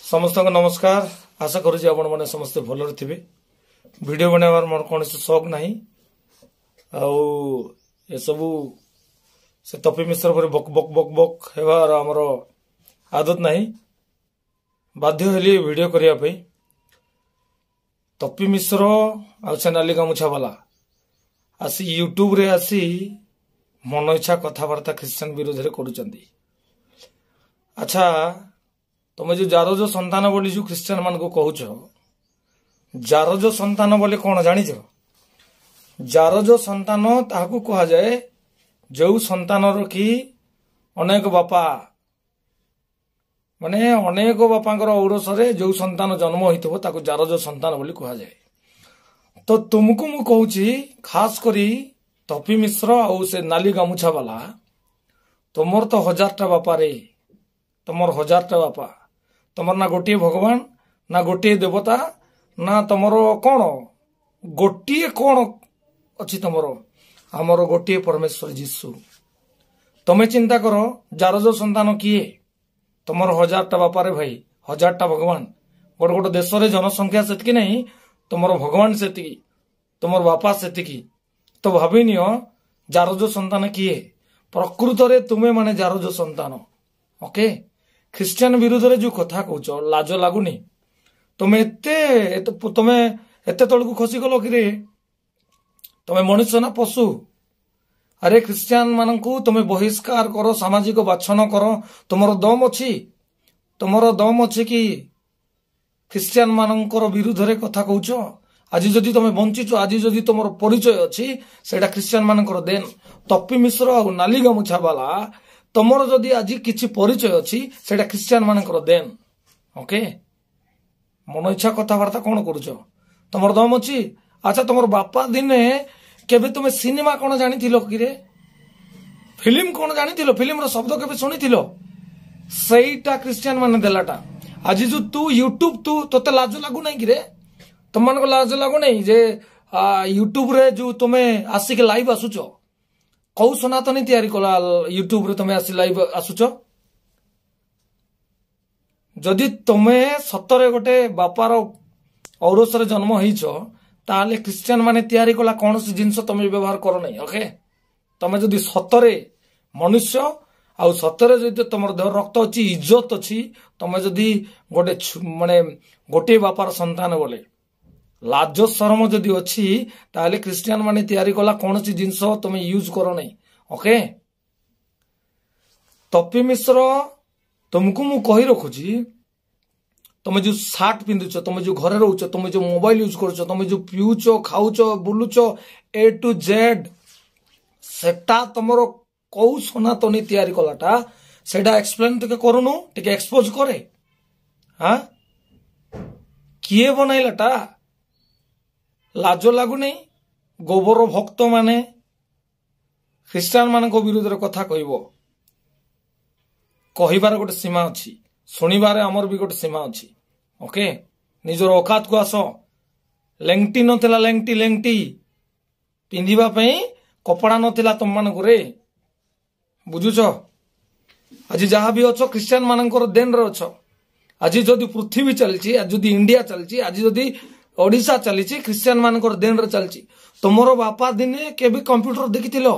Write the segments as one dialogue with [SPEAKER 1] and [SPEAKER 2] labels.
[SPEAKER 1] ସମସ୍ତଙ୍କୁ ନମସ୍କାର। ଆଶା କରୁଛି ଆପଣମାନେ ସମସ୍ତେ ଭଲରେ ଥିବେ। ଭିଡ଼ିଓ ବନାଇବାର ମୋର କୌଣସି ସଉକ ନାହିଁ, ଆଉ ଏସବୁ ସେ ତପି ମିଶ୍ର ପରି ବକ୍ ବକ୍ ବକ୍ ବକ୍ ହେବାର ଆମର ଆଦତ ନାହିଁ। ବାଧ୍ୟ ହେଲି ଭିଡ଼ିଓ କରିବା ପାଇଁ। ତପି ମିଶ୍ର ଆଉ ସେ ନାଲି ଗାମୁଛା ବାଲା ଆସି ୟୁଟ୍ୟୁବରେ ଆସି ମନ ଇଚ୍ଛା କଥାବାର୍ତ୍ତା ଖ୍ରୀଷ୍ଟିଆନ ବିରୋଧରେ କରୁଛନ୍ତି। ଆଚ୍ଛା, ତମେ ଯୋଉ ଜାରଜ ସନ୍ତାନ ବୋଲି ଯୋଉ ଖ୍ରୀଷ୍ଟିଆନ ମାନଙ୍କୁ କହୁଛ, ଜାରଜ ସନ୍ତାନ ବୋଲି କଣ ଜାଣିଛ? ଜାରଜ ସନ୍ତାନ ତାହାକୁ କୁହାଯାଏ ଯୋଉ ସନ୍ତାନର କି ଅନେକ ବାପା, ମାନେ ଅନେକ ବାପାଙ୍କର ଔରସରେ ଯୋଉ ସନ୍ତାନ ଜନ୍ମ ହୋଇଥିବ ତାକୁ ଜାରଜ ସନ୍ତାନ ବୋଲି କୁହାଯାଏ। ତ ତୁମକୁ ମୁଁ କହୁଛି, ଖାସ କରି ତପି ମିଶ୍ର ଆଉ ସେ ନାଲି ଗାମୁଛା ବାଲା, ତୁମର ତ ହଜାରଟା ବାପାରେ, ତମର ହଜାରଟା ବାପା, ତମର ନା ଗୋଟିଏ ଭଗବାନ, ନା ଗୋଟିଏ ଦେବତା, ନା ତମର କଣ ଗୋଟିଏ କଣ ଅଛି ତମର? ଆମର ଗୋଟିଏ ପରମେଶ୍ୱର ଯୀଶୁ। ତମେ ଚିନ୍ତା କର, ଜାରଜ ସନ୍ତାନ କିଏ? ତମର ହଜାରଟା ବାପାରେ ଭାଇ, ହଜାରଟା ଭଗବାନ। ଗୋଟେ ଗୋଟେ ଦେଶରେ ଜନସଂଖ୍ୟା ସେତିକି ନାହିଁ, ତମର ଭଗବାନ ସେତିକି, ତମର ବାପା ସେତିକି। ତ ଭାବିନିଅ ଜାରଜ ସନ୍ତାନ କିଏ? ପ୍ରକୃତରେ ତୁମେ ମାନେ ଜାରଜ ସନ୍ତାନ। ଓକେ, ଖ୍ରୀଷ୍ଟିଆନ ବିରୁଦ୍ଧରେ ଯୋଉ କଥା କହୁଛ, ଲାଜ ଲାଗୁନି? ତମେ ଏତେ ତଳକୁ ଖସିଗଲ କିରେ? ତମେ ମଣିଷ ନା ପଶୁ? ଆରେ, ଖ୍ରୀଷ୍ଟିଆନ ମାନଙ୍କୁ ତମେ ବହିଷ୍କାର କର, ସାମାଜିକ ବାଛନ କର, ତମର ଦମ ଅଛି? ତମର ଦମ ଅଛି କି ଖ୍ରୀଷ୍ଟିଆନ ମାନଙ୍କର ବିରୁଦ୍ଧରେ କଥା କହୁଛ? ଆଜି ଯଦି ତମେ ବଞ୍ଚିଛ, ଆଜି ଯଦି ତମର ପରିଚୟ ଅଛି, ସେଇଟା ଖ୍ରୀଷ୍ଟିଆନ ମାନଙ୍କର ଦେନ। ତପି ମିଶ୍ର ଆଉ ନାଲି ଗାମୁଛା ବାଲା, ତମର ଯଦି ଆଜି କିଛି ପରିଚୟ ଅଛି, ସେଇଟା ଖ୍ରୀଷ୍ଟିଆନ ମାନଙ୍କର ଦେନ। ଓକେ, ମନ ଇଚ୍ଛା କଥାବାର୍ତ୍ତା କଣ କରୁଛ? ତମର ଦମ ଅଛି? ଆଚ୍ଛା, ତମର ବାପା ଦିନେ କେବେ ତୁମେ ସିନେମା କଣ ଜାଣିଥିଲ କିରେ? ଫିଲ୍ମ କଣ ଜାଣିଥିଲ? ଫିଲ୍ମର ଶବ୍ଦ କେବେ ଶୁଣିଥିଲ? ସେଇଟା ଖ୍ରୀଷ୍ଟିଆନ ମାନେ ଦେଲାଟା। ଆଜି ଯୋଉ ତୁ ୟୁଟ୍ୟୁବ, ତୁ ତୋତେ ଲାଜ ଲାଗୁନାହିଁ କିରେ? ତମମାନଙ୍କୁ ଲାଜ ଲାଗୁନାହିଁ ଯେ ୟୁଟ୍ୟୁବରେ ଯୋଉ ତୁମେ ଆସିକି ଲାଇଭ୍ ଆସୁଛ? କୋଉ ସନାତନୀ ତିଆରି କଲା ୟୁଟ୍ୟୁବରେ ତମେ ଆସି ଲାଇଭ୍ ଆସୁଛ? ଯଦି ତମେ ସତରେ ଗୋଟେ ବାପାର ଔରସରେ ଜନ୍ମ ହେଇଛ, ତାହେଲେ ଖ୍ରୀଷ୍ଟିଆନ ମାନେ ତିଆରି କଲା କୌଣସି ଜିନିଷ ତମେ ବ୍ୟବହାର କର ନାହିଁ। ଓକେ, ତମେ ଯଦି ସତରେ ମନୁଷ୍ୟ ଆଉ ସତରେ ଯଦି ତମର ଦେହ ରକ୍ତ ଅଛି, ଇଜ୍ଜତ ଅଛି, ତମେ ଯଦି ଗୋଟେ ମାନେ ଗୋଟିଏ ବାପାର ସନ୍ତାନ ବୋଲେ ଲାଜ ସରମ ଯଦି ଅଛି, ତାହେଲେ ଖ୍ରୀଷ୍ଟିଆନ ମାନେ ତିଆରି କଲା କୌଣସି ଜିନିଷ ତମେ ୟୁଜ କର ନାହିଁ। ଓକେ, ତପି ମିଶ୍ର, ତମକୁ ମୁଁ କହି ରଖୁଛି, ତମେ ଯୋଉ ସାର୍ଟ ପିନ୍ଧୁଛ, ତମେ ଯୋଉ ଘରେ ରହୁଛ, ତମେ ଯୋଉ ମୋବାଇଲ ୟୁଜ କରୁଛ, ତମେ ଯୋଉ ପିଉଛ, ଖାଉଛ, ବୁଲୁଛ, ଏ ଟୁ ଜେଡ୍, ସେଟା ତମର କୋଉ ସନାତନୀ ତିଆରି କଲାଟା, ସେଇଟା ଏକ୍ସପ୍ଲେନ ଟିକେ କରୁନୁ, ଟିକେ ଏକ୍ସପୋଜ କରେ। ହଁ, କିଏ ବନାଇଲାଟା? ଲାଜ ଲାଗୁନି? ଗୋବର ଭକ୍ତ ମାନେ ଖ୍ରୀଷ୍ଟିଆନ ମାନଙ୍କ ବିରୁଦ୍ଧରେ କଥା କହିବ, କହିବାର ଗୋଟେ ସୀମା ଅଛି, ଶୁଣିବାରେ ଆମର ବି ଗୋଟେ ସୀମା ଅଛି। ଓକେ, ନିଜର ଅକାତକୁ ଆସ। ଲେଙ୍ଗଟି ନଥିଲା, ଲେଙ୍ଗଟି ଲେଙ୍ଗଟି ପିନ୍ଧିବା ପାଇଁ କପଡ଼ା ନଥିଲା ତମମାନଙ୍କୁ ରେ, ବୁଝୁଛ? ଆଜି ଯାହା ବି ଅଛ, ଖ୍ରୀଷ୍ଟିଆନ ମାନଙ୍କର ଦେନରେ ଅଛ। ଆଜି ଯଦି ପୃଥିବୀ ଚାଲିଛି, ଆଜି ଯଦି ଇଣ୍ଡିଆ ଚାଲିଛି, ଆଜି ଯଦି ଓଡ଼ିଶା ଚାଲିଛି, ଖ୍ରୀଷ୍ଟିଆନ ମାନଙ୍କର ଦେନରେ ଚାଲିଛି। ତମର ବାପା ଦିନେ କେବେ କମ୍ପ୍ୟୁଟର ଦେଖିଥିଲ?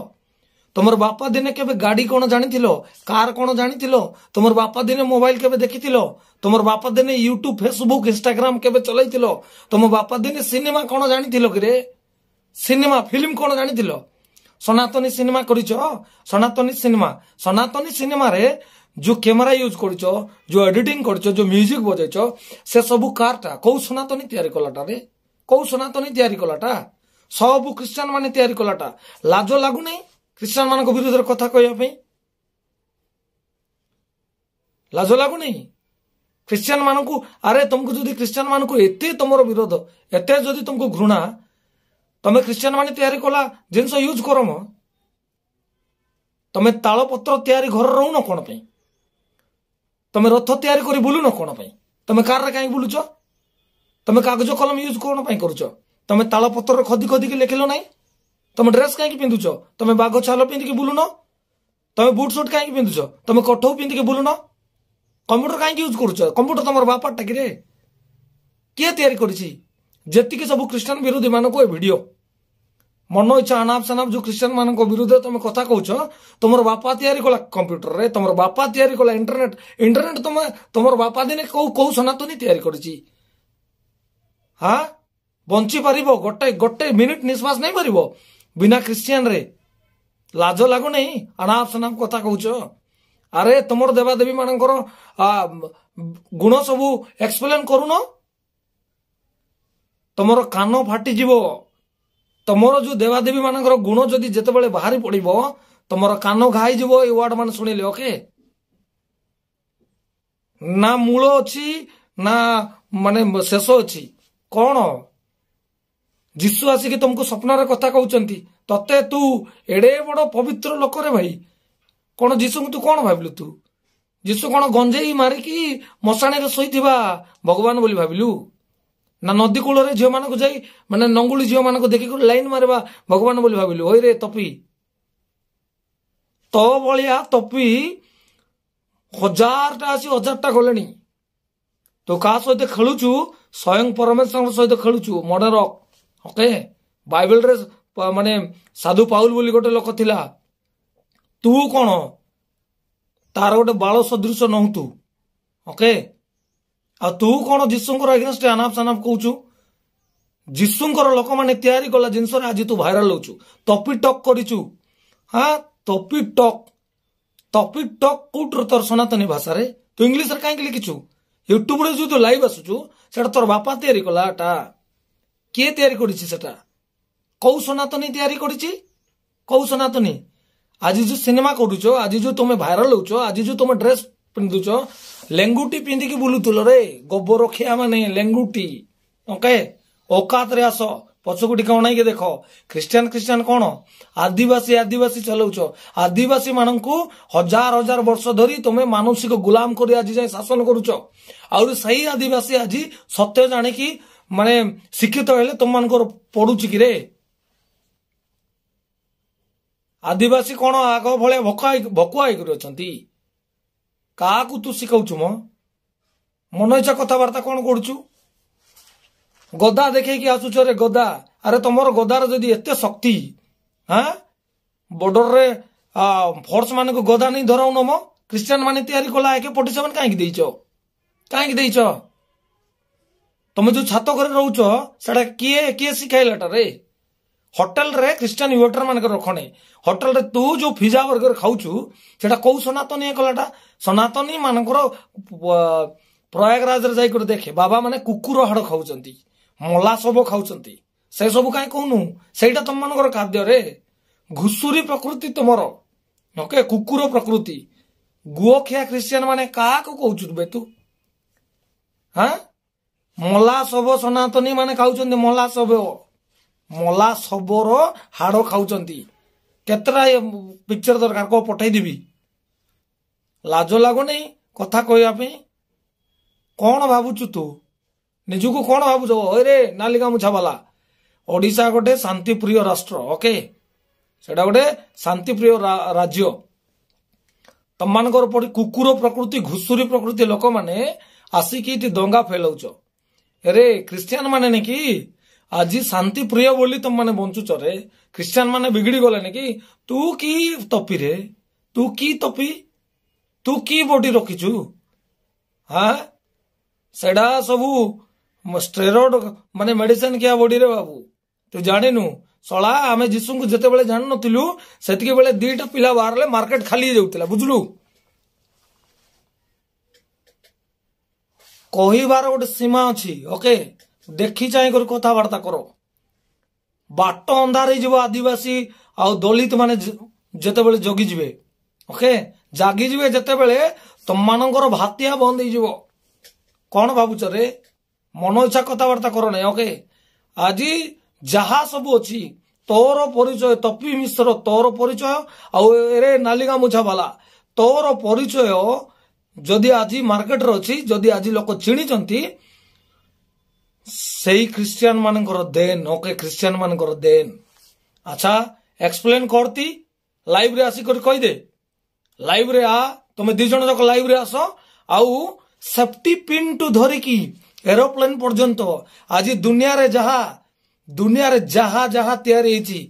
[SPEAKER 1] ତମର ବାପା ଦିନେ କେବେ ଗାଡି କଣ ଜାଣିଥିଲ? କାର କଣ ଜାଣିଥିଲ? ତମର ବାପା ଦିନେ ମୋବାଇଲ କେବେ ଦେଖିଥିଲ? ତମର ବାପା ଦିନେ ୟୁଟ୍ୟୁବ, ଫେସବୁକ୍, ଇନଷ୍ଟାଗ୍ରାମ କେବେ ଚଲାଇଥିଲ? ତମ ବାପା ଦିନେ ସିନେମା କଣ ଜାଣିଥିଲ କିରେ? ସିନେମା ଫିଲ୍ମ କଣ ଜାଣିଥିଲ? ସନାତନୀ ସିନେମା କରିଛ? ସନାତନୀ ସିନେମା, ସନାତନୀ ସିନେମାରେ ଯୋଉ କ୍ୟାମେରା ୟୁଜ କରୁଛ, ଯୋଉ ଏଡିଟିଂ କରୁଛ, ଯୋଉ ମ୍ୟୁଜିକ ବଜେଇଛ, ସେ ସବୁ କାରଟା କୋଉ ସନାତନୀ ତିଆରି କଲାଟା ରେ? କୋଉ ସନାତନୀ ତିଆରି କଲାଟା? ସବୁ ଖ୍ରୀଷ୍ଟିଆନ ମାନେ ତିଆରି କଲାଟା। ଲାଜ ଲାଗୁନାହିଁ ଖ୍ରୀଷ୍ଟିଆନ ମାନଙ୍କ ବିରୁଦ୍ଧରେ କଥା କହିବା ପାଇଁ? ଲାଜ ଲାଗୁନି ଖ୍ରୀଷ୍ଟିଆନ ମାନଙ୍କୁ? ଆରେ, ତମକୁ ଯଦି ଖ୍ରୀଷ୍ଟିଆନ ମାନଙ୍କୁ ଏତେ ତମର ବିରୋଧ, ଏତେ ଯଦି ତମକୁ ଘୃଣା, ତମେ ଖ୍ରୀଷ୍ଟିଆନ ମାନେ ତିଆରି କଲା ଜିନିଷ ୟୁଜ କର ମ। ତମେ ତାଳପତ୍ର ତିଆରି ଘରେ ରହୁନ କଣ ପାଇଁ? ତମେ ରଥ ତିଆରି କରି ବୁଲୁନ କଣ ପାଇଁ? ତମେ କାରରେ କାହିଁକି ବୁଲୁଛ? ତମେ କାଗଜ କଲମ ୟୁଜ କଣ ପାଇଁ କରୁଛ? ତମେ ତାଳପତ୍ରରେ ଖଦି ଖଦିକି ଲେଖିଲ ନାହିଁ? ତମେ ଡ୍ରେସ କାହିଁକି ପିନ୍ଧୁଛ? ତମେ ବାଘ ଛାଲ ପିନ୍ଧିକି ବୁଲୁନ? ତମେ ବୁଟ ସୁଟ କାହିଁକି ପିନ୍ଧୁଛ? ତମେ କଠଉ ପିନ୍ଧିକି ବୁଲୁନ? କମ୍ପ୍ୟୁଟର କାହିଁକି ୟୁଜ୍ କରୁଛ? କମ୍ପ୍ୟୁଟର ତମର ବାପାଟା କିରେ? କିଏ ତିଆରି କରିଛି? ଯେତିକି ସବୁ ଖ୍ରୀଷ୍ଟିଆନ ବିରୋଧୀ ମାନଙ୍କୁ ଏ ଭିଡିଓ, ମନ ଇଚ୍ଛା ଅନାପ ସନାପ ଯୋଉ ଖ୍ରୀଷ୍ଟିଆନ ମାନଙ୍କ ବିରୁଦ୍ଧରେ ତମେ କଥା କହୁଛ, ତମର ବାପା ତିଆରି କଲା କମ୍ପ୍ୟୁଟରରେ, ତମର ବାପା ତିଆରି କଲା ଇଣ୍ଟରନେଟ। ଇଣ୍ଟରନେଟ ତମେ ତମର ବାପା ଦିନେ କୋଉ କୋଉ ସନାତନୀ ତିଆରି କରିଛି? ହଁ, ବଞ୍ଚି ପାରିବ? ଗୋଟେ ଗୋଟେ ମିନିଟ ନିଶ୍ୱାସ ନେଇପାରିବ ବିନା ଖ୍ରୀଷ୍ଟିଆନରେ? ଲାଜ ଲାଗୁନାହିଁ ଅନାପ ସନାପ କଥା କହୁଛ? ଆରେ ତମର ଦେବାଦେବୀ ମାନଙ୍କର ଗୁଣ ସବୁ ଏକ୍ସପ୍ଲେନ କରୁନ, ତମର କାନ ଫାଟିଯିବ। ତମର ଯୋଉ ଦେବାଦେବୀ ମାନଙ୍କର ଗୁଣ ଯଦି ଯେତେବେଳେ ବାହାରି ପଡିବ, ତମର କାନ ଘା ହେଇଯିବ ଏଇ ୱାର୍ଡ ମାନେ ଶୁଣିଲେ। ଓକେ, ନା ମୂଳ ଅଛି ନା ମାନେ ଶେଷ ଅଛି। କଣ ଯୀଶୁ ଆସିକି ତମକୁ ସ୍ୱପ୍ନରେ କଥା କହୁଛନ୍ତି? ତତେ ତୁ ଏଡେ ବଡ ପବିତ୍ର ଲୋକରେ ଭାଇ, କଣ ଯୀଶୁଙ୍କୁ ତୁ କଣ ଭାବିଲୁ? ତୁ ଯୀଶୁ କଣ ଗଞ୍ଜେଇ ମାରିକି ମଶାଣିରେ ଶୋଇଥିବା ଭଗବାନ ବୋଲି ଭାବିଲୁ, ନା ନଦୀ କୂଳରେ ଝିଅମାନଙ୍କୁ ଯାଇ ମାନେ ନଙ୍ଗୁଳି ଝିଅମାନଙ୍କୁ ଦେଖିକି ଲାଇନ ମାରିବା ଭଗବାନ ବୋଲି ଭାବିଲୁ? ଓଇରେ ତପି, ତୋ ଭଳିଆ ତପି ହଜାରଟା ଆସି ହଜାରଟା ଗଲେଣି। ତୁ କାହା ସହିତ ଖେଳୁଛୁ? ସ୍ୱୟଂ ପରମେଶ୍ୱରଙ୍କ ସହିତ ଖେଳୁଛୁ, ମନେ ରଖ। ଓକେ, ବାଇବେଲରେ ମାନେ ସାଧୁ ପାଉଲ ବୋଲି ଗୋଟେ ଲୋକ ଥିଲା, ତୁ କଣ ତାର ଗୋଟେ ବାଳ ସଦୃଶ ନହୁ ତୁ। ଓକେ, ଆଉ ତୁ କଣ ଯୀଶୁଙ୍କର ଏଗେନଷ୍ଟ ଆନାପ ସାନାପ କହୁଛୁ? ଯୀଶୁଙ୍କର ଲୋକମାନେ ତିଆରି କଲା ଜିନିଷରେ ଆଜି ତୁ ଭାଇରାଲ ହଉଛୁ, ତପି ଟକ୍ କରିଛୁ। ହଁ, ତପି ଟକ୍, ତପି ଟକ୍ କୋଉଠୁ ତୋର ସନାତନୀ ଭାଷାରେ? ତୁ ଇଂଲିଶରେ କାହିଁକି ଲେଖିଛୁ? ୟୁଟ୍ୟୁବରେ ଯୋଉ ତୁ ଲାଇଭ୍ ଆସୁଛୁ, ସେଟା ତୋର ବାପା ତିଆରି କଲା? ଏଟା କିଏ ତିଆରି କରିଛି? ସେଟା କୋଉ ସନାତନୀ ତିଆରି କରିଛି? କୋଉ ସନାତନୀ? ଆଜି ଯୋଉ ସିନେମା କରୁଛ, ଆଜି ଯୋଉ ତମେ ଭାଇରାଲ ହଉଛ, ଆଜି ଯୋଉ ତମେ ଡ୍ରେସ ପିନ୍ଧୁଛ, ଲେଙ୍ଗୁଟି ପିନ୍ଧିକି ବୁଲୁଥିଲ ରେ ଗୋବର ଖିଆ ମାନେ, ଲେଙ୍ଗୁଟି। ଓକେ, ଔକାତରେ ଆସ, ପଛକୁ ଟିକେ ଅଣାଇକି ଦେଖ। ଖ୍ରୀଷ୍ଟିଆନ ଖ୍ରୀଷ୍ଟିଆନ କଣ ଆଦିବାସୀ ଆଦିବାସୀ ଚଲାଉଛ? ଆଦିବାସୀ ମାନଙ୍କୁ ହଜାର ହଜାର ବର୍ଷ ଧରି ତମେ ମାନସିକ ଗୁଲାମ କରି ଆଜି ଯାଏ ଶାସନ କରୁଛ। ଆହୁରି ସେଇ ଆଦିବାସୀ ଆଜି ସତ୍ୟ ଜାଣିକି ମାନେ ଶିକ୍ଷିତ ହେଲେ ତମମାନଙ୍କର ପଡୁଛି କି ରେ? ଆଦିବାସୀ କଣ ଆଗ ଭଳିଆ ଭକୁଆ ହେଇକରି ଅଛନ୍ତି? କାହାକୁ ତୁ ଶିଖାଉଛୁ ମ? ମନ ଇଚ୍ଛା କଥାବାର୍ତ୍ତା କଣ କରୁଛୁ? ଗଦା ଦେଖେଇକି ଆସୁଛ ରେ ଗଦା। ଆରେ ତମର ଗଦାର ଯଦି ଏତେ ଶକ୍ତି, ହଁ, ବର୍ଡରରେ ଫୋର୍ସ ମାନଙ୍କୁ ଗଦା ନେଇ ଧରାଉନ ମ। ଖ୍ରୀଷ୍ଟିଆନ ମାନେ ତିଆରି କଲା AK 47 କାହିଁକି ଦେଇଛ? କାହିଁକି ଦେଇଛ? ତମେ ଯୋଉ ଛାତ ଘରେ ରହୁଛ, ସେଟା କିଏ କିଏ ଶିଖାଇଲାଟା ରେ? ହୋଟେଲରେ ଖ୍ରୀଷ୍ଟିଆନ ୱେଟର ମାନଙ୍କର ରଖଣେ। ହୋଟେଲରେ ତୁ ଯୋଉ ପିଜା ବର୍ଗର ଖାଉଛୁ, ସେଟା କୋଉ ସନାତନୀ କଲାଟା? ସନାତନୀ ମାନଙ୍କର ପ୍ରୟାଗରାଜରେ ଯାଇକରି ଦେଖେ, ବାବା ମାନେ କୁକୁର ହାଡ଼ ଖାଉଛନ୍ତି, ମଲା ଶବ ଖାଉଛନ୍ତି। ସେ ସବୁ କାହିଁ କହୁନୁ? ସେଇଟା ତମମାନଙ୍କର ଖାଦ୍ୟରେ। ଘୁଷୁରୀ ପ୍ରକୃତି ତମର, ଓକେ, କୁକୁର ପ୍ରକୃତି, ଗୁଅଖିଆ ଖ୍ରୀଷ୍ଟିଆନ ମାନେ। କାହାକୁ କହୁଛୁ ବେ ତୁ? ହଁ, ମଲା ଶବ ସନାତନୀ ମାନେ ଖାଉଛନ୍ତି, ମଲା ଶବ, ମଲା ଶବର ହାଡ଼ ଖାଉଛନ୍ତି। କେତେଟା ପିକ୍ଚର ଦରକାର କହ, ପଠେଇଦେବି। ଲାଜ ଲାଗୁନି କଥା କହିବା ପାଇଁ? କଣ ଭାବୁଛୁ ତୁ ନିଜକୁ? କଣ ଭାବୁଛୁ ରେ ନାଲି ଗାମୁଛା ବାଲା? ଓଡ଼ିଶା ଗୋଟେ ଶାନ୍ତିପ୍ରିୟ ରାଷ୍ଟ୍ର, ଓକେ, ସେଟା ଗୋଟେ ଶାନ୍ତିପ୍ରିୟ ରାଜ୍ୟ। ତମମାନଙ୍କର ପରି କୁକୁର ପ୍ରକୃତି, ଘୁଷୁରୀ ପ୍ରକୃତି ଲୋକମାନେ ଆସିକି ଏଠି ଦଙ୍ଗା ଫେଲାଉଛ। ରେ ଖ୍ରୀଷ୍ଟିଆନ ମାନେ ନାକି ଆଜି ଶାନ୍ତିପ୍ରିୟ ବୋଲି ତମମାନେ ବଞ୍ଚୁଛ ରେ? ଖ୍ରୀଷ୍ଟିଆନ ମାନେ ବିଗିଡି ଗଲେନି କି? ତୁ କି ତପି ରେ? ତୁ କି ତପି? ତୁ କି ବଡି ରଖିଛୁ? ହଁ, ସେଟା ସବୁ ଷ୍ଟେରଏଡ ମାନେ ମେଡିସିନ ଖିଆ ବଡିରେ ବାବୁ, ତୁ ଜାଣିନୁ ଶଳା। ଆମେ ଯୀଶୁଙ୍କୁ ଯେତେବେଳେ ଜାଣିନଥିଲୁ, ସେତିକି ବେଳେ ଦିଟା ପିଲା ବାହାରିଲେ ମାର୍କେଟ ଖାଲି ହେଇଯାଉଥିଲା, ବୁଝିଲୁ? କହିବାର ଗୋଟେ ସୀମା ଅଛି, ଓକେ? ଦେଖି ଚାହିଁ କରି କଥାବାର୍ତ୍ତା କର। ବାଟ ଅନ୍ଧାର ହେଇଯିବ ଆଦିବାସୀ ଆଉ ଦଳିତ ମାନେ ଯେତେବେଳେ ଜଗିଯିବେ, ଓକେ, ଜାଗିଯିବେ ଯେତେବେଳେ, ତମମାନଙ୍କର ଭାତିଆ ବନ୍ଦ ହେଇଯିବ। କଣ ଭାବୁଛ ରେ? ମନ ଇଚ୍ଛା କଥାବାର୍ତ୍ତା କର ନାହିଁ, ଓକେ? ଆଜି ଯାହା ସବୁ ଅଛି ତୋର ପରିଚୟ, ତପି ମିଶ୍ର ତୋର ପରିଚୟ, ଆଉ ଏରେ ନାଲି ଗାମୁଛା ବାଲା ତୋର ପରିଚୟ ଯଦି ଆଜି ମାର୍କେଟରେ ଅଛି, ଯଦି ଆଜି ଲୋକ ଚିହ୍ନିଛନ୍ତି, ସେଇ ଖ୍ରୀଷ୍ଟିଆନ ମାନଙ୍କର ଦେନ୍, ଓକେ, ଖ୍ରୀଷ୍ଟିଆନ ମାନଙ୍କର ଦେନ୍। ଆଚ୍ଛା, ଏକ୍ସପ୍ଲେନ କରତି, ଲାଇଭରେ ଆସିକରି କହିଦେ। ଲାଇଭରେ ଆ, ତମେ ଦି ଜଣ ଯାକ ଲାଇଭରେ ଆସ, ଆଉ ସେଫ୍ଟି ପିନ୍ ଟୁ ଧରିକି ଏରୋପ୍ଲେନ୍ ପର୍ଯ୍ୟନ୍ତ ଆଜି ଦୁନିଆରେ ଯାହା ଦୁନିଆରେ ଯାହା ଯାହା ତିଆରି ହେଇଛି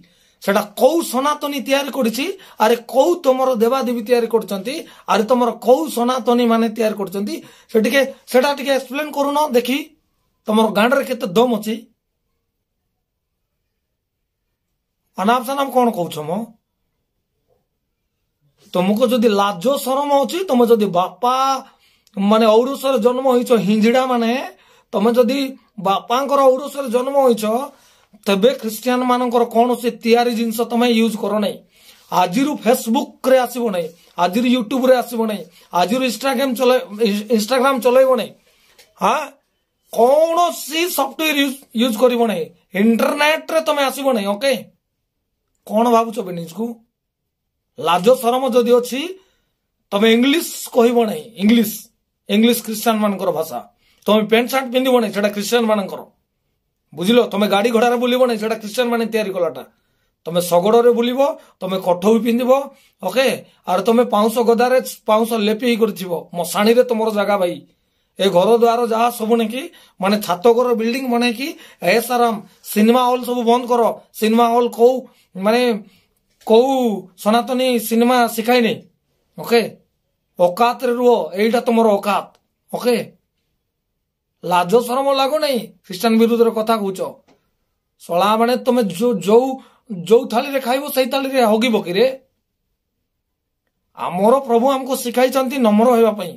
[SPEAKER 1] ସେଟା କୋଉ ସନାତନୀ ତିଆରି କରିଛି? ଆରେ କୋଉ ତମର ଦେବାଦେବୀ ତିଆରି କରୁଛନ୍ତି? ଆରେ ତମର କୋଉ ସନାତନୀ ମାନେ ତିଆରି କରୁଛନ୍ତି? ସେ ଟିକେ ସେଟା ଟିକେ ଏକ୍ସପ୍ଲେନ କରୁନ ଦେଖି, ତମର ଗାଣ୍ଡରେ କେତେ ଦମ ଅଛି। ଅନାପ ସନାପ କଣ କହୁଛ ମ? ତମକୁ ଯଦି ଲାଜ ସରମ ଅଛି, ତମେ ଯଦି ବାପା ମାନେ ଔରସରେ ଜନ୍ମ ହେଇଛ, ହିଞ୍ଜିଡା ମାନେ, ତମେ ଯଦି ବାପାଙ୍କର ଔରସରେ ଜନ୍ମ ହେଇଛ, ତେବେ ଖ୍ରୀଷ୍ଟିଆନ ମାନଙ୍କର କୌଣସି ତିଆରି ଜିନିଷ ତମେ ୟୁଜ କର ନାହିଁ। ଆଜିରୁ ଫେସବୁକରେ ଆସିବ ନାହିଁ, ଆଜିରୁ ୟୁଟ୍ୟୁବରେ ଆସିବ ନାହିଁ, ଆଜିରୁ ଇନଷ୍ଟାଗ୍ରାମ ଚଲେଇବ ନାହିଁ, ହଁ, କୌଣସି ସଫ୍ଟୱେର ୟୁଜ କରିବ ନାହିଁ, ଇଣ୍ଟରନେଟରେ ତମେ ଆସିବ ନାହିଁ। ଓକେ, କଣ ଭାବୁଛ ବେ ନିଜକୁ? ଲାଜ ସରମ ଯଦି ଅଛି, ତମେ ଇଂଲିଶ କହିବ ନାହିଁ। ଇଂଲିଶ ଖ୍ରୀଷ୍ଟିଆନ ମାନଙ୍କର ଭାଷା। ତମେ ପ୍ୟାଣ୍ଟ ସାର୍ଟ ପିନ୍ଧିବ ନାହିଁ, ସେଟା ଖ୍ରୀଷ୍ଟିଆନ ମାନଙ୍କର, ବୁଝିଲ? ତମେ ଗାଡି ଘୋଡାରେ ବୁଲିବ ନାହିଁ, ସେଟା ଖ୍ରୀଷ୍ଟିଆନ ମାନେ ତିଆରି କଲାଟା। ତମେ ଶଗଡରେ ବୁଲିବ, ତମେ କଠ ବି ପିନ୍ଧିବ, ଓକେ, ଆଉ ତମେ ପାଉଁଶ ଗଦାରେ ପାଉଁଶ ଲେପି ହେଇ କରିଥିବ। ମଶାଣିରେ ତମର ଜାଗା ଭାଇ। ଏ ଘର ଦ୍ୱାର ଯାହା ସବୁ ନାକି ମାନେ ଛାତ ଘର ବିଲ୍ଡିଂ ବନେଇକି ଏସ୍ ଆରାମ, ସିନେମା ହଲ୍ ସବୁ ବନ୍ଦ କର। ସିନେମା ହଲ୍ କୋଉ ମାନେ କୋଉ ସନାତନୀ ସିନେମା ଶିଖାଇନି? ଓକେ, ଅକାତରେ ରୁହ, ଏଇଟା ତମର ଅକାତ। ଓକେ, ଲାଜ ସରମ ଲାଗୁନାହିଁ ଖ୍ରୀଷ୍ଟିଆନ ବିରୁଦ୍ଧରେ କଥା କହୁଛ ଶଳା ମାନେ? ତମେ ଯୋଉ ଯୋଉ ଥାଳିରେ ଖାଇବ ସେଇ ଥାଳିରେ ହଗିବ କିରେ? ଆମର ପ୍ରଭୁ ଆମକୁ ଶିଖାଇଛନ୍ତି ନମ୍ର ହେବା ପାଇଁ,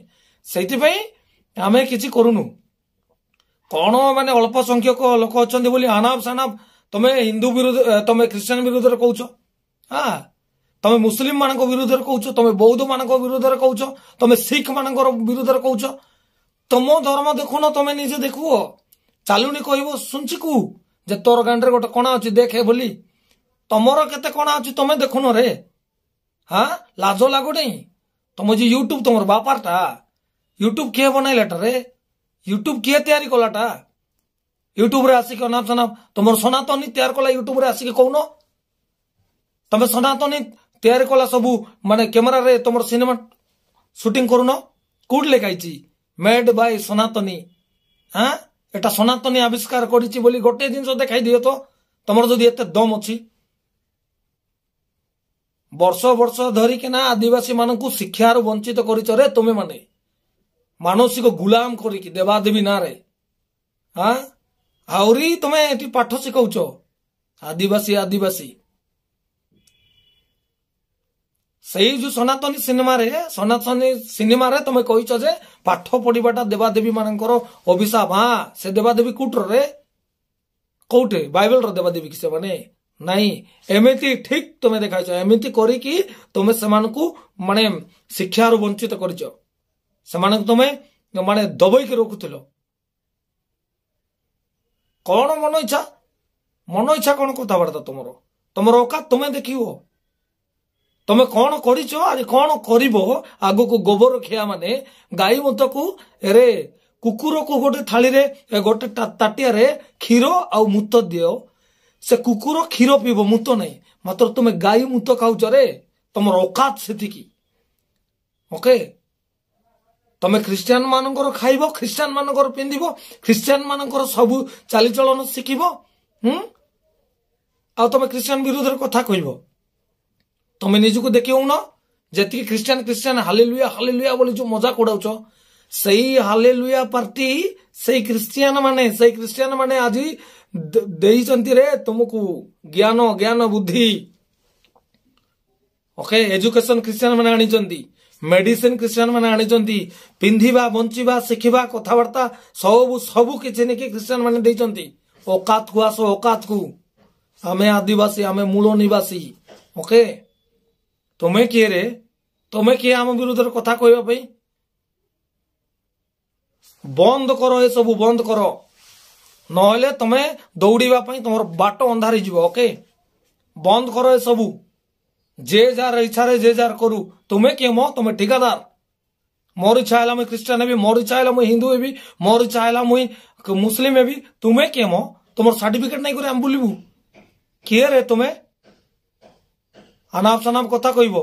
[SPEAKER 1] ସେଇଥିପାଇଁ ଆମେ କିଛି କରୁନୁ। କଣ ମାନେ ଅଳ୍ପ ସଂଖ୍ୟକ ଲୋକ ଅଛନ୍ତି ବୋଲି ଆନାପ ସାନାପ ତମେ ହିନ୍ଦୁ ବିରୁଦ୍ଧ, ତମେ ଖ୍ରୀଷ୍ଟିଆନ ବିରୁଦ୍ଧରେ କହୁଛ, ହଁ, ତମେ ମୁସଲିମ ମାନଙ୍କ ବିରୁଦ୍ଧରେ କହୁଛ, ତମେ ବୌଦ୍ଧ ମାନଙ୍କ ବିରୁଦ୍ଧରେ କହୁଛ, ତମେ ଶିଖ ମାନଙ୍କର ବିରୁଦ୍ଧରେ କହୁଛ। ତମ ଧର୍ମ ଦେଖୁନ, ତମେ ନିଜେ ଦେଖୁଅ। ଚାଲୁନି କହିବ ଶୁଣିଛି ଯେ ତୋର ଗାଣ୍ଡରେ ଗୋଟେ କଣା ଅଛି ଦେଖେ ବୋଲି। ତମର କେତେ କଣା ଅଛି ତମେ ଦେଖୁନ ରେ? ହଁ, ଲାଜ ଲାଗୁନି? ତମ ଯେ ୟୁଟ୍ୟୁବ ତମର ବାପାରଟା? ୟୁଟ୍ୟୁବ କିଏ ବନାଇଲାଟା ରେ? ୟୁଟ୍ୟୁବ କିଏ ତିଆରି କଲାଟା? ୟୁଟ୍ୟୁବରେ ଆସିକି ଅନାପ ସନାପ, ତମର ସନାତନୀ ତିଆରି କଲା ୟୁଟ୍ୟୁବରେ ଆସିକି କହୁନ? ତମେ ସନାତନୀ ତିଆରି କଲା ସବୁ ମାନେ କ୍ୟାମେରାରେ ତମର ସିନେମା ସୁଟିଂ କରୁନ? କୋଉଠି ଲେଖା ହେଇଛି ମେଡ୍ ବାଇ ସନାତନୀ? ହଁ, ଏଟା ସନାତନୀ ଆବିଷ୍କାର କରିଛି ବୋଲି ଗୋଟେ ଜିନିଷ ଦେଖାଇ ଦିଅ ତ, ତମର ଯଦି ଏତେ ଦମ ଅଛି। ବର୍ଷ ବର୍ଷ ଧରିକିନା ଆଦିବାସୀ ମାନଙ୍କୁ ଶିକ୍ଷାରୁ ବଞ୍ଚିତ କରିଛ ରେ ତୁମେ ମାନେ, ମାନସିକ ଗୁଲାମ କରିକି ଦେବାଦେବୀ ନାଁରେ। ହଁ, ଆହୁରି ତମେ ଏଠି ପାଠ ଶିଖାଉଛ ଆଦିବାସୀ ଆଦିବାସୀ। ସେଇ ଯୋଉ ସନାତନୀ ସିନେମାରେ, ସନାତନୀ ସିନେମାରେ ତମେ କହିଛ ଯେ ପାଠ ପଢିବାଟା ଦେବାଦେବୀ ମାନଙ୍କର ଅଭିଶାପ। ହଁ, ସେ ଦେବାଦେବୀ କୋଉଠରେ, କୋଉଠି ବାଇବେଲର ଦେବାଦେବୀ କି ସେମାନେ? ନାଇଁ, ଏମିତି ଠିକ ତମେ ଦେଖାଇଛ। ଏମିତି କରିକି ତମେ ସେମାନଙ୍କୁ ମାନେ ଶିକ୍ଷାରୁ ବଞ୍ଚିତ କରିଛ, ସେମାନଙ୍କୁ ତମେ ମାନେ ଦବେଇକି ରଖୁଥିଲ। କଣ ମନ ଇଚ୍ଛା, ମନ ଇଚ୍ଛା କଣ କଥାବାର୍ତ୍ତା ତମର? ତମର ଅକାତ ତମେ ଦେଖିବ, ତମେ କଣ କରିଛ, ଆରେ କଣ କରିବ ଆଗକୁ। ଗୋବର ଖିଆ ମାନେ ଗାଈ ମୁତକୁ ରେ, କୁକୁରକୁ ଗୋଟେ ଥାଳିରେ ଗୋଟେ ତାଟିଆରେ କ୍ଷୀର ଆଉ ମୁତ ଦିଅ, ସେ କୁକୁର କ୍ଷୀର ପିଇବ, ମୁତ ନାହିଁ। ମାତ୍ର ତୁମେ ଗାଈ ମୁତ ଖାଉଛ ରେ, ତମର ଅକାତ ସେତିକି। ଓକେ, ତମେ ଖ୍ରୀଷ୍ଟିଆନ ମାନଙ୍କର ଖାଇବ, ଖ୍ରୀଷ୍ଟିଆନ ମାନଙ୍କର ପିନ୍ଧିବ, ଖ୍ରୀଷ୍ଟିଆନ ମାନଙ୍କର ସବୁ ଚାଲିଚଳନ ଶିଖିବ, ହୁଁ, ଆଉ ତମେ ଖ୍ରୀଷ୍ଟିଆନ ବିରୁଦ୍ଧରେ କଥା କହିବ। ତମେ ନିଜକୁ ଦେଖିଉନ? ଯେତିକି ଖ୍ରୀଷ୍ଟିଆନ ଖ୍ରୀଷ୍ଟିଆନ ହାଲେଲୁୟା ହାଲେଲୁୟା ବୋଲି ଯୋଉ ମଜାକ ଉଡାଉଛ, ସେଇ ହାଲେଲୁୟା ପାର୍ଟି, ସେଇ ଖ୍ରୀଷ୍ଟିଆନ ମାନେ, ସେଇ ଖ୍ରୀଷ୍ଟିଆନ ମାନେ ଆଜି ଦେଇଛନ୍ତି ରେ ତୁମକୁ ଜ୍ଞାନ, ଜ୍ଞାନ ବୁଦ୍ଧି। ଓକେ, ଏଜୁକେସନ ଖ୍ରୀଷ୍ଟିଆନ ମାନେ ଆଣିଛନ୍ତି, ମେଡିସିନ ଖ୍ରୀଷ୍ଟିଆନ ମାନେ ଆଣିଛନ୍ତି, ପିନ୍ଧିବା, ବଞ୍ଚିବା, ଶିଖିବା, କଥାବାର୍ତ୍ତା ସବୁ ସବୁ କିଛି ନେଇକି ଖ୍ରୀଷ୍ଟିଆନ ମାନେ ଦେଇଛନ୍ତି। ଅକାତକୁ ଆସ, ଅକାତକୁ। ଆମେ ଆଦିବାସୀ, ଆମେ ମୂଳ ନିବାସୀ। ଓକେ, ତୁମେ କିଏ ରେ? ତୁମେ କିଏ ଆମ ବିରୁଦ୍ଧରେ କଥା କହିବା ପାଇଁ? ବନ୍ଦ କର, ଏସବୁ ବନ୍ଦ କର, ନହେଲେ ତମେ ଦୌଡ଼ିବା ପାଇଁ ତମର ବାଟ ଅନ୍ଧାର ହେଇଯିବ। ଓକେ, ବନ୍ଦ କର ଏସବୁ। ଯେ ଯାହାର ଇଚ୍ଛାରେ ଯେ ଯାହାର କରୁ। ତୁମେ କିଏ ମ? ତମେ ଠିକାଦାର? ମୋର ଇଚ୍ଛା ହେଲା ମୁଇଁ ଖ୍ରୀଷ୍ଟିଆନ ହେବି, ମୋର ଇଚ୍ଛା ହେଲା ମୁଇଁ ହିନ୍ଦୁ ହେବି, ମୋର ଇଚ୍ଛା ହେଲା ମୁଇଁ ମୁସଲିମ ହେବି। ତୁମେ କିଏ ମ? ତୁମର ସାର୍ଟିଫିକେଟ ନାଇଁ କରି ଆମେ ବୁଲିବୁ? କିଏ ରେ ତୁମେ? ଆନାପ ସନାପ କଥା କହିବ।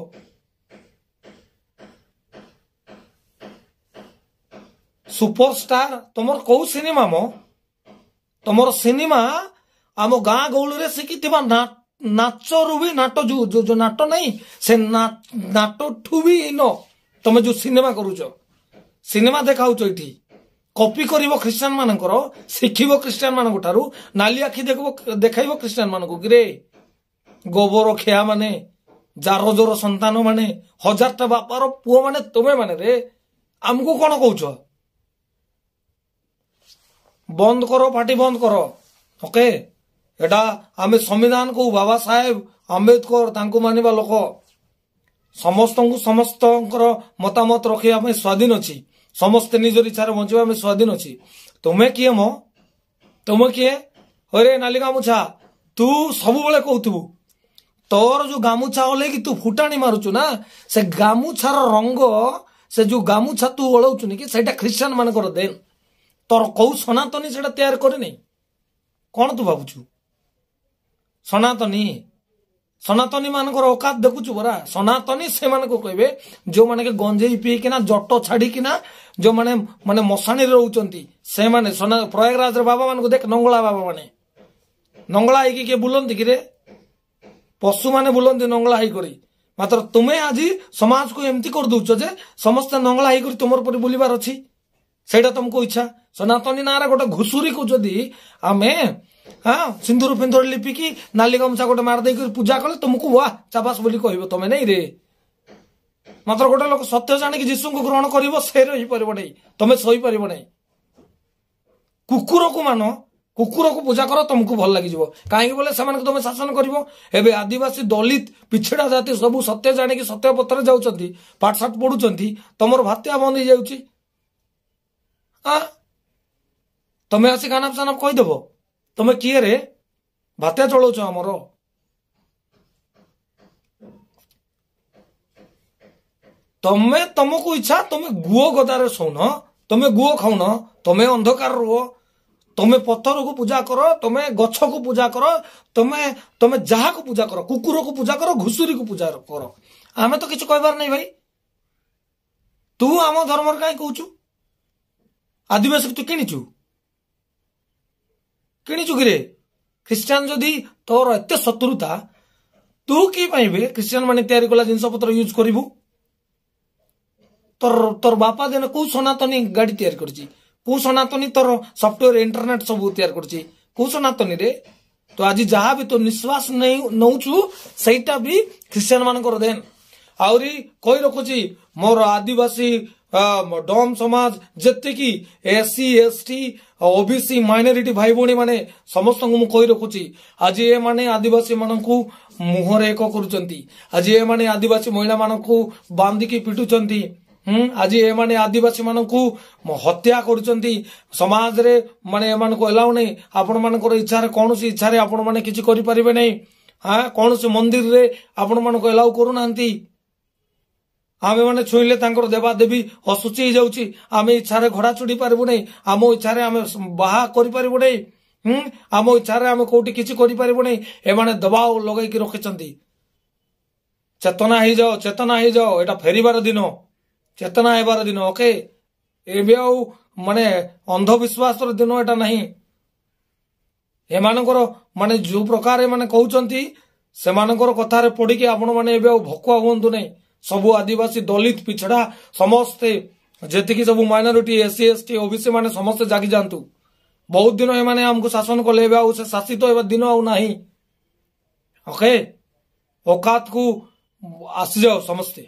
[SPEAKER 1] ସୁପରଷ୍ଟାର ତମର କୋଉ ସିନେମା ମ? ତମର ସିନେମା ଆମ ଗାଁ ଗହଳିରେ ଶିଖିଥିବା ନାଚରୁ ବି ନାଟ, ଯୋଉ ଯୋଉ ନାଟ ନାହିଁ ସେ ନାଟଠୁ ବି ନ ତମେ ଯୋଉ ସିନେମା କରୁଛ, ସିନେମା ଦେଖାଉଛ ଏଠି, କପି କରିବ ଖ୍ରୀଷ୍ଟିଆନ ମାନଙ୍କର, ଶିଖିବ ଖ୍ରୀଷ୍ଟିଆନ ମାନଙ୍କ ଠାରୁ, ନାଲି ଆଖି ଦେଖାଇବ ଖ୍ରୀଷ୍ଟିଆନ ମାନଙ୍କୁ କିରେ ଗୋବର ଖିଆ ମାନେ, ଜାରଜର ସନ୍ତାନ ମାନେ, ହଜାରଟା ବାପାର ପୁଅ ମାନେ ତୁମେ ମାନେ ରେ ଆମକୁ କଣ କହୁଛ? ବନ୍ଦ କର, ପାଟି ବନ୍ଦ କର। ଓକେ, ଏଟା ଆମେ ସମ୍ବିଧାନକୁ, ବାବା ସାହେବ ଆମ୍ବେଦକର ତାଙ୍କୁ ମାନିବା ଲୋକ। ସମସ୍ତଙ୍କୁ ସମସ୍ତଙ୍କର ମତାମତ ରଖିବା ପାଇଁ ସ୍ୱାଧୀନ ଅଛି, ସମସ୍ତେ ନିଜର ଇଚ୍ଛାରେ ବଞ୍ଚିବା ପାଇଁ ସ୍ୱାଧୀନ ଅଛି। ତୁମେ କିଏ ମ? ତୁମେ କିଏ? ହରେ ନାଲି ଗାମୁଛା, ତୁ ସବୁବେଳେ କହୁଥିବୁ ତୋର ଯୋଉ ଗାମୁଛା ଓହ୍ଲେଇକି ତୁ ଫୁଟାଣି ମାରୁଛୁ ନା, ସେ ଗାମୁଛାର ରଙ୍ଗ, ସେ ଯୋଉ ଗାମୁଛା ତୁ ଓଳଉଛୁ କି ସେଇଟା ଖ୍ରୀଷ୍ଟିଆନ ମାନଙ୍କର ଦେନ। ତୋର କୋଉ ସନାତନୀ ସେଇଟା ତିଆରି କରିନି? କଣ ତୁ ଭାବୁଛୁ ସନାତନୀ? ସନାତନୀ ମାନଙ୍କର ଔକାତ ଦେଖୁଛୁ ପରା। ସନାତନୀ ସେମାନଙ୍କୁ କହିବେ ଯୋଉମାନେ କି ଗଞ୍ଜେଇ ପିଇକିନା ଜଟ ଛାଡିକିନା ଯୋଉମାନେ ମାନେ ମଶାଣିରେ ରହୁଛନ୍ତି ସେମାନେ। ପ୍ରୟାଗରାଜର ବାବା ମାନଙ୍କୁ ଦେଖ, ନଙ୍ଗଳା ବାବା ମାନେ ନଙ୍ଗଳା ହେଇକି କିଏ ବୁଲନ୍ତି କିରେ? ପଶୁମାନେ ବୁଲନ୍ତି ନଙ୍ଗଳା ହେଇକରି। ମାତ୍ର ତୁମେ ଆଜି ସମାଜକୁ ଏମିତି କରିଦଉଛ ଯେ ସମସ୍ତେ ନଙ୍ଗଳା ହେଇକରି ତୁମର ପରି ବୁଲିବାର ଅଛି, ସେଇଟା ତମକୁ ଇଚ୍ଛା। ସନାତନୀ ନାଁରେ ଗୋଟେ ଘୁଷୁରୀକୁ ଯଦି ଆମେ ହଁ ସିନ୍ଦୁର ଫିନ୍ଦୁର ଲିପିକି ନାଲି ଗାମୁଛା ଗୋଟେ ମାରି ଦେଇକି ପୂଜା କଲେ ତୁମକୁ ୱାହ ଚାବାସ ବୋଲି କହିବ ତମେ ନାଇଁ ରେ। ମାତ୍ର ଗୋଟେ ଲୋକ ସତ୍ୟ ଜାଣିକି ଯୀଶୁଙ୍କୁ ଗ୍ରହଣ କରିବ, ସେ ରହିପାରିବ ନାହିଁ, ତମେ ସହିପାରିବ ନାହିଁ। କୁକୁରକୁ ମାନ, କୁକୁରକୁ ପୂଜା କର, ତମକୁ ଭଲ ଲାଗିଯିବ। କାହିଁକି ବୋଲେ ସେମାନଙ୍କୁ ତମେ ଶାସନ କରିବ। ଏବେ ଆଦିବାସୀ, ଦଲିତ, ପିଛଡ଼ା ଜାତି ସବୁ ସତ୍ୟ ଜାଣିକି ସତ୍ୟ ପଥରେ ଯାଉଛନ୍ତି, ପାଠଶାଠ ପଢୁଛନ୍ତି, ତମର ଭାତ୍ୟା ବନ୍ଦ ହେଇଯାଉଛି। ତମେ ଆସି ଗାନାପ ସାନାପ କହିଦେବ। ତମେ କିଏ ରେ ଭାତ୍ୟା ଚଳଉଛ ଆମର? ତମେ ତମକୁ ଇଚ୍ଛା ତମେ ଗୁଅ ଗଦାରେ ଶୋଉନ, ତମେ ଗୁଅ ଖାଉନ, ତମେ ଅନ୍ଧକାର ରୁହ, ତମେ ପଥରକୁ ପୂଜା କର, ତମେ ଗଛକୁ ପୂଜା କର, ତମେ ତମେ ଯାହାକୁ ପୂଜା କର, କୁକୁରକୁ ପୂଜା କର, ଘୁଷୁରୀକୁ ପୂଜା କର, ଆମେ ତ କିଛି କହିବାର ନାହିଁ ଭାଇ। ତୁ ଆମ ଧର୍ମରେ କାହିଁ କହୁଛୁ? ଆଦିବାସୀକୁ ତୁ କିଣିଛୁ? କିଣିଛୁ କିରେ? ଖ୍ରୀଷ୍ଟିଆନ ଯଦି ତୋର ଏତେ ଶତ୍ରୁତା, ତୁ କି ପାଇବେ ଖ୍ରୀଷ୍ଟିଆନ ମାନେ ତିଆରି କଲା ଜିନିଷ ପତ୍ର ୟୁଜ କରିବୁ? ତୋର ବାପା ଦିନ କୋଉ ସନାତନୀ ଗାଡି ତିଆରି କରିଛି? କୋଉ ସନାତନୀ ତୋର ସଫ୍ଟୱେର ଇଣ୍ଟରନେଟ ସବୁ ତିଆରି କରୁଛି? କୋଉ ସନାତନୀରେ? ତ ଆଜି ଯାହା ବି ତୋ ନିଶ୍ୱାସ ନଉଛୁ ସେଇଟା ବି ଖ୍ରୀଷ୍ଟିଆନ ମାନଙ୍କର ଦେନ। ଆହୁରି କହି ରଖୁଛି, ମୋର ଆଦିବାସୀ ଡମ୍ ସମାଜ ଯେତିକି ଏସସି, ଏସଟି, ଓବିସି, ମାଇନରିଟି ଭାଇ ଭଉଣୀ ମାନେ ସମସ୍ତଙ୍କୁ ମୁଁ କହି ରଖୁଛି, ଆଜି ଏମାନେ ଆଦିବାସୀ ମାନଙ୍କୁ ମୁହଁରେ ଏକ କରୁଛନ୍ତି, ଆଜି ଏମାନେ ଆଦିବାସୀ ମହିଳା ମାନଙ୍କୁ ବାନ୍ଧିକି ପିଟୁଛନ୍ତି, ଆଜି ଏମାନେ ଆଦିବାସୀ ମାନଙ୍କୁ ହତ୍ୟା କରୁଛନ୍ତି। ସମାଜରେ ମାନେ ଏମାନଙ୍କୁ ଏଲାଉ ନାହିଁ। ଆପଣ ମାନଙ୍କର ଇଚ୍ଛାରେ କୌଣସି ଇଚ୍ଛାରେ ଆପଣ ମାନେ କିଛି କରିପାରିବେ ନାହିଁ। ହଁ, କୌଣସି ମନ୍ଦିରରେ ଆପଣ ମାନଙ୍କୁ ଏଲାଉ କରୁନାହାନ୍ତି। ଆମେ ମାନେ ଛୁଇଁଲେ ତାଙ୍କର ଦେବାଦେବୀ ଅଶୁଚି ହେଇଯାଉଛି। ଆମେ ଇଚ୍ଛାରେ ଘୋଡା ଚଢି ପାରିବୁ ନାହିଁ, ଆମ ଇଚ୍ଛାରେ ଆମେ ବାହା କରିପାରିବୁ ନାହିଁ, ଆମ ଇଚ୍ଛାରେ ଆମେ କୋଉଠି କିଛି କରିପାରିବୁ ନାହିଁ। ଏମାନେ ଦବାବ ଲଗେଇକି ରଖିଛନ୍ତି। ଚେତନା ହେଇଯାଅ, ଚେତନା ହେଇଯାଅ, ଏଇଟା ଫେରିବାର ଦିନ, ଚେତନା ହେବାର ଦିନ। ଓକେ, ଏବେ ଆଉ ମାନେ ଅନ୍ଧବିଶ୍ୱାସର ଦିନ ଏଟା ନାହିଁ। ଏମାନଙ୍କର ମାନେ ଯୋଉ ପ୍ରକାର ଏମାନେ କହୁଛନ୍ତି ସେମାନଙ୍କର କଥାରେ ପଡିକି ଆପଣ ମାନେ ଏବେ ଆଉ ଭକୁଆ ହୁଅନ୍ତୁ ନାହିଁ। ସବୁ ଆଦିବାସୀ, ଦଲିତ, ପିଛଡ଼ା ସମସ୍ତେ ଯେତିକି ସବୁ ମାଇନରିଟି, ଏସସି, ଏସଟି, ଓବିସି ମାନେ ସମସ୍ତେ ଜାଗି ଯାଆନ୍ତୁ। ବହୁତ ଦିନ ଏମାନେ ଆମକୁ ଶାସନ କଲେ, ଏବେ ଆଉ ସେ ଶାସିତ ହେବା ଦିନ ଆଉ ନାହିଁ। ଓକେ, ଔକାତକୁ ଆସିଯାଅ ସମସ୍ତେ।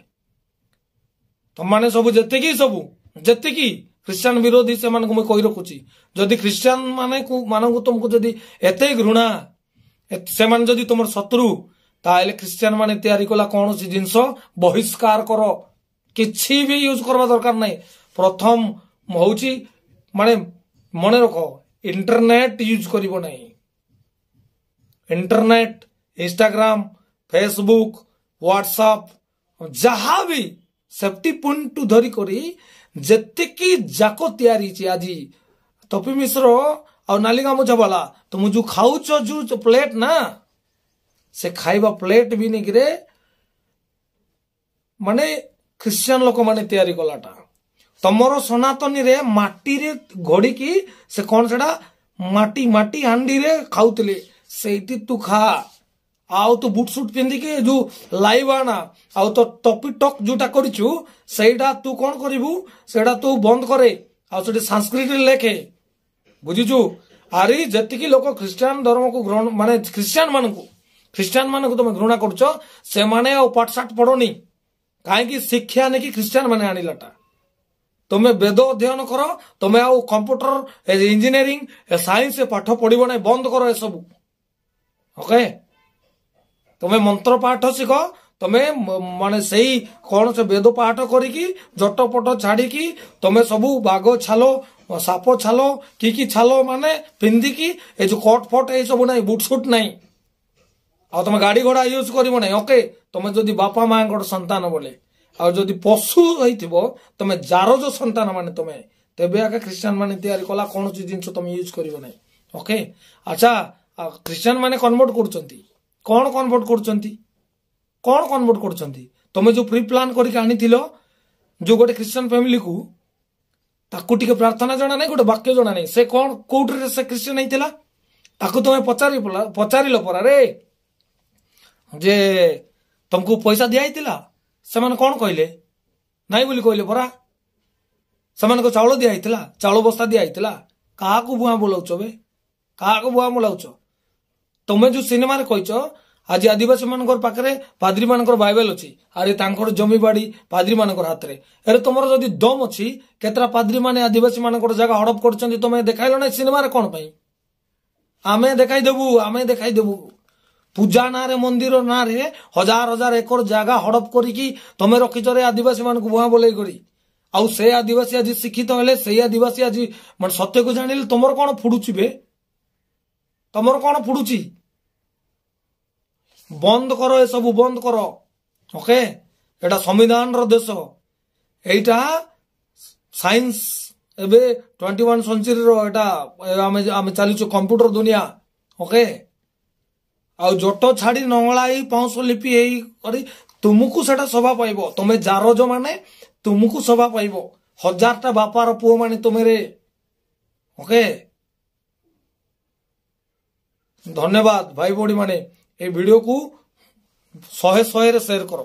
[SPEAKER 1] ତମମାନେ ସବୁ ଯେତିକି ସବୁ ଯେତିକି ଖ୍ରୀଷ୍ଟିଆନ ବିରୋଧୀ ସେମାନଙ୍କୁ ମୁଁ କହି ରଖୁଛି, ଯଦି ଖ୍ରୀଷ୍ଟିଆନ ମାନଙ୍କୁ ତୁମକୁ ଯଦି ଏତେ ଘୃଣା, ସେମାନେ ଯଦି ତୁମର ଶତ୍ରୁ, ତାହେଲେ ଖ୍ରୀଷ୍ଟିଆନ ମାନେ ତିଆରି କଲା କୌଣସି ଜିନିଷ ବହିଷ୍କାର କର, କିଛି ବି ୟୁଜ କରିବା ଦରକାର ନାହିଁ। ପ୍ରଥମ ହଉଛି ମାନେ ମନେ ରଖ, ଇଣ୍ଟରନେଟ ୟୁଜ କରିବ ନାହିଁ। ଇଣ୍ଟରନେଟ, ଇନଷ୍ଟାଗ୍ରାମ, ଫେସବୁକ୍, ହ୍ୱାଟ୍ସଆପ, ଯାହା ବି ସେଫ୍ଟି ପଏଣ୍ଟ ଧରି କରି ଯେତିକି ଯାକ ତିଆରି ହେଇଛି ଆଜି ତପି ମିଶ୍ର ଆଉ ନାଲି ଗାମୁଛା ବାଲା, ତୁମ ଯୋଉ ଖାଉଛ ଯୋଉ ପ୍ଲେଟ ନା, ସେ ଖାଇବା ପ୍ଲେଟ ବି ନେଇକିରେ ମାନେ ଖ୍ରୀଷ୍ଟିଆନ ଲୋକମାନେ ତିଆରି କଲାଟା। ତମର ସନାତନୀରେ ମାଟିରେ ଘଡିକି ସେ କଣ ସେଟା ମାଟି ମାଟି ହାଣ୍ଡିରେ ଖାଉଥିଲେ, ସେଇଠି ତୁ ଖା। ଆଉ ତୁ ବୁଟ ସୁଟ ପିନ୍ଧିକି ଯୋଉ ଲାଇଭ୍ ଆଣା ଆଉ ତୋ ଟପି ଟକ୍ ଯୋଉଟା କରିଛୁ ସେଇଟା ତୁ କଣ କରିବୁ, ସେଇଟା ତୁ ବନ୍ଦ କରେ ଆଉ ସେଠି ସାଂସ୍କ୍ରିଟରେ ଲେଖେ, ବୁଝିଛୁ? ଆରେ ଯେତିକି ଲୋକ ଖ୍ରୀଷ୍ଟିଆନ ଧର୍ମକୁ ଗ୍ରହଣ ମାନେ ଖ୍ରୀଷ୍ଟିଆନ ମାନଙ୍କୁ ତମେ ଘୃଣା କରୁଛ, ସେମାନେ ଆଉ ପାଠ ସାଠ ପଢନି। କାହିଁକି ଶିକ୍ଷା ନେଇକି ଖ୍ରୀଷ୍ଟିଆନ ମାନେ ଆଣିଲାଟା। ତମେ ବେଦ ଅଧ୍ୟୟନ କର, ତମେ ଆଉ କମ୍ପ୍ୟୁଟର ଇଞ୍ଜିନିୟରିଂ ସାଇନ୍ସ ପାଠ ପଢିବ ନାହିଁ, ବନ୍ଦ କର ଏସବୁ। ଓକେ, ତମେ ମନ୍ତ୍ର ପାଠ ଶିଖ, ତମେ ମାନେ ସେଇ କଣ ସେ ବେଦ ପାଠ କରିକି ଜଟପଟ ଛାଡିକି ତମେ ସବୁ ବାଘ ଛାଲ ସାପ ଛାଲ କି କି ଛାଲ ମାନେ ପିନ୍ଧିକି ଏ ଯୋଉ କଟ ଫଟ ଏଇ ସବୁ ନାହିଁ, ବୁଟ ସୁଟ ନାହିଁ, ଆଉ ତମେ ଗାଡି ଘୋଡା ୟୁଜ କରିବ ନାହିଁ। ଓକେ, ତମେ ଯଦି ବାପା ମାଙ୍କର ସନ୍ତାନ ବୋଲେ, ଆଉ ଯଦି ପଶୁ ହେଇଥିବ ତମେ ଜାରଜ ସନ୍ତାନ ମାନେ ତମେ, ତେବେ ଆକା ଖ୍ରୀଷ୍ଟିଆନ ମାନେ ତିଆରି କଲା କୌଣସି ଜିନିଷ ତମେ ୟୁଜ କରିବ ନାହିଁ। ଓକେ, ଆଚ୍ଛା ଖ୍ରୀଷ୍ଟିଆନ ମାନେ କନଭର୍ଟ କରୁଛନ୍ତି, କଣ କନଭର୍ଟ କରୁଛନ୍ତି, କଣ କନଭର୍ଟ କରୁଛନ୍ତି? ତମେ ଯୋଉ ପ୍ରି ପ୍ଲାନ୍ କରିକି ଆଣିଥିଲ ଯୋଉ ଗୋଟେ ଖ୍ରୀଷ୍ଟିଆନ ଫ୍ୟାମିଲିକୁ, ତାକୁ ଟିକେ ପ୍ରାର୍ଥନା ଜଣା ନାହିଁ, ଗୋଟେ ବାକ୍ୟ ଜଣା ନାହିଁ, ସେ କଣ କୋଉଠିରେ ସେ ଖ୍ରୀଷ୍ଟିଆନ ହେଇଥିଲା ତାକୁ ତମେ ପଚାରିଲ ପରା ରେ ଯେ ତମକୁ ପଇସା ଦିଆହେଇଥିଲା? ସେମାନେ କଣ କହିଲେ? ନାଇଁ ବୋଲି କହିଲେ ପରା। ସେମାନଙ୍କୁ ଚାଉଳ ଦିଆହେଇଥିଲା, ଚାଉଳ ବସ୍ତା ଦିଆହେଇଥିଲା। କାହାକୁ ଭୁଆଁ ବୁଲାଉଛ ବେ, କାହାକୁ ଭୁଆଁ ବୁଲାଉଛ? ତମେ ଯୋଉ ସିନେମାରେ କହିଛ ଆଜି ଆଦିବାସୀ ମାନଙ୍କର ପାଖରେ ପାଦ୍ରୀ ମାନଙ୍କର ବାଇବେଲ ଅଛି, ଆରେ ତାଙ୍କର ଜମି ବାଡି ପାଦ୍ରୀ ମାନଙ୍କର ହାତରେ। ଆରେ ତମର ଯଦି ଦମ ଅଛି, କେତେଟା ପାଦ୍ରୀ ମାନେ ଆଦିବାସୀ ମାନଙ୍କର ଜାଗା ହଡପ କରୁଛନ୍ତି ତମେ ଦେଖାଇଲ ନାହିଁ ସିନେମାରେ କଣ ପାଇଁ? ଆମେ ଦେଖାଇଦେବୁ, ଆମେ ଦେଖାଇଦେବୁ। ପୂଜା ନାଁରେ ମନ୍ଦିର ନାଁରେ ହଜାର ହଜାର ଏକର ଜାଗା ହଡପ କରିକି ତମେ ରଖିଛ ରେ ଆଦିବାସୀ ମାନଙ୍କୁ ଭୁଆଁ ବୋଲେଇ କରି। ଆଉ ସେ ଆଦିବାସୀ ଆଜି ଶିକ୍ଷିତ ହେଲେ, ସେଇ ଆଦିବାସୀ ଆଜି ମାନେ ସତ୍ୟକୁ ଜାଣିଲେ, ତମର କଣ ଫୁଡୁଛି ବେ? ତମର କଣ ଫୁଡୁଛି? ବନ୍ଦ କର ଏସବୁ, ବନ୍ଦ କର। ଓକେ, ଏଟା ସମ୍ବିଧାନର ଦେଶ, ଏଇଟା ସାଇନ୍ସ, ଏବେ 21 ସେଞ୍ଚୁରୀର ଏଟା ଆମେ ଚାଲିଛୁ କମ୍ପ୍ୟୁଟର ଦୁନିଆ। ଓକେ, ଆଉ ଜଟ ଛାଡି ନଙ୍ଗଳା ହେଇ ପାଉଁଶ ଲିପି ହେଇ କରି ତୁମକୁ ସେଟା ଶୋଭା ପାଇବ। ତମେ ଜାରଜ ମାନେ ତୁମକୁ ଶୋଭା ପାଇବ, ହଜାରଟା ବାପାର ପୁଅ ମାନେ ତୁମେ ରେ। ଓକେ, ଧନ୍ୟବାଦ ଭାଇ ଭଉଣୀ ମାନେ, ଏଇ ଭିଡିଓକୁ 100 100ରେ ସେୟାର କର।